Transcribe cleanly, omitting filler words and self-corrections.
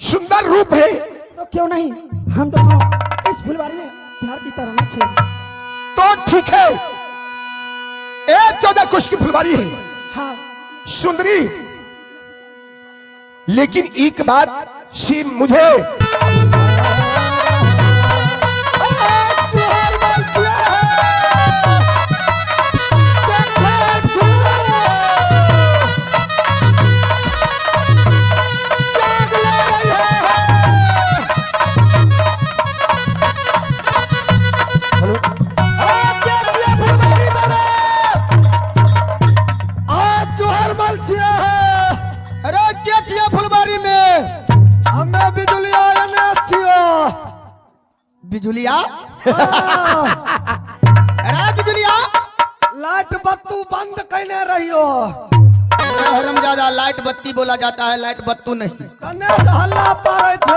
सुंदर रूप है। तो क्यों नहीं, हम दोनों इस फुलवारी में प्यार की तरह छे। तो ठीक है, ए 14 कोश की फुलवारी है। हाँ। सुंदरी, लेकिन एक बात सी मुझे अरे के छियै फुलबाड़ी में? हमे बिजुलिया एने छियो। बिजुलिया? अरे बिजुलिया, लाइट बत्तू बंद कैने रहियो। हरमजादा, लाइट बत्ती बोला जाता है, लाइट बत्तू नहीं। कने से हल्ला पारै छ?